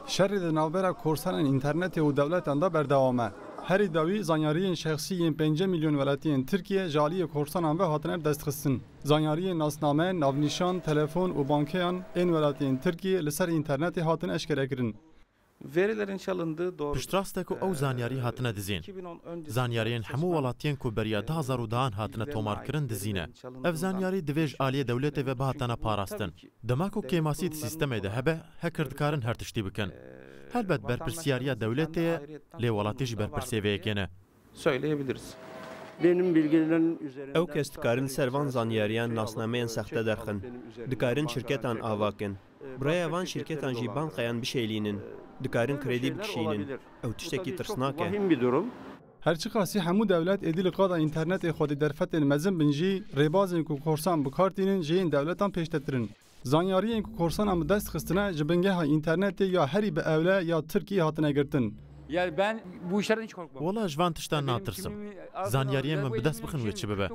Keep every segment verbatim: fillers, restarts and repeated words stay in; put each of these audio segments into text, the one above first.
Şerê di navbera korsanên înternetê û dewletan de berdewam e. Herî dawî zanyariyên şexsî yên pêncî milyon welatiyên Tirkiyê ji aliyê korsanan ve hatine bidestxistin. Zanyariyên nasname, navnîşan, telefon û bankeyan ên welatiyên Tirkiyê li ser înternetê hatin eşkerekirin. Verilerin çalındığı doğrudur. Piştrast e ku ew zanyarî hatine dizîn. Zanyariyên hemû welatiyên ku beriya du hazar û dehan hatine tomarkirin dizî ne. Ev zanyarî divê ji aliyê dewletê ve bihatana parastin. Dema ku kêmasî di sîstemê de hebe, hacker dikarin her tiştî bikin. Helbet berpirsiyariya dewletê ye, lê welatî jî berpirsê vê yekê ne. Söyleyebiliriz. Benim bilgilerim üzerinden Ew kes dikarin ser van zanyariyan nasnameyên sexte derxin. Dikarin şirketan ava kin. Bi rêya van şirketan jî bankayan bişêlînin. Dikarin kredî bikişînin. Ew tiştekî tirsnak e. Vahim bir durum. Her çiqasî hemû dewlet êdî li qada înternetê xwedî derfetên mezin bin jî, rêbazên ku korsan bi kar tînin ji yên dewletan pêştetir in. Zanyariyên ku korsanan bi dest xistine ji bingeha înternetê ya herî bi ewle ya Tirkiyê hatine girtin. Yani ben bu işlerden hiç korkmam. Wela ji van tiştan natirsim. Zanyariyên min bi dest bixin wê çi bibe.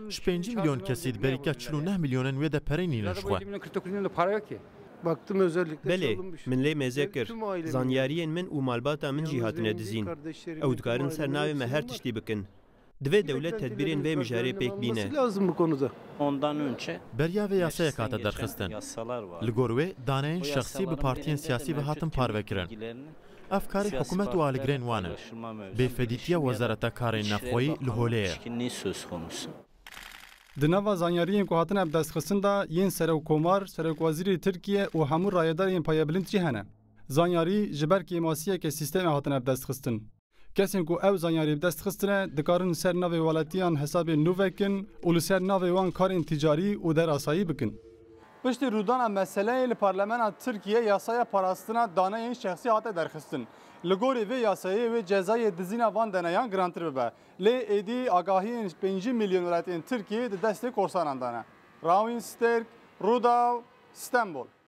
Ji pêncî milyon kesî di berîka çil û neh milyonên wê de perê nînin ji xwe. Baktım özellikle Belê, çalınmış. Min lê mêze kir. Tüm ailem Zanyariyên min û malbata min jî hatine dizîn. Ew dikarin ser navê me her tiştî bikin. Divê dewlet tedbîrên vê mijarê pêk bîne. Olması lazım bu konuda. Ondan önce Beriya vê yasayek hate derxistin. Yasalar var. Li gor wê, daneyên şexsî bi partiyên siyasî ve hatin parvekirin. Ev karê hikûmet û aligrên wan e. Bêfedîtiya Wezareta Karên Navxweyî li holê ye. Di nava zanyariyên ku hatine bi dest xistin de yên Serokkomar, Serokwezîrê Tirkiye û hemû rayedarên payebilind jî hene. Zanyarî ji ber kêmasiyeke sîstemê hatine bi dest xistin. Kesên ku ew zanyarî bi dest xistine, dikarin ser navê welatiyan hesabên nû vekin û li ser navê wan karên ticarî û derasayî bikin. Piştî rûdana meseleyê li Parlemena Tirkiye yasaya parastina daneyên şexsî hate derxistin. Li gorî vê yasayê wê cezayê dizîna van daneyan girantir bibe. Lê êdî agahiyên pêncî milyon welatiyên Tirkiyê di destê korsanan de ne. Rawîn Sterk, Rûdaw, Stenbol.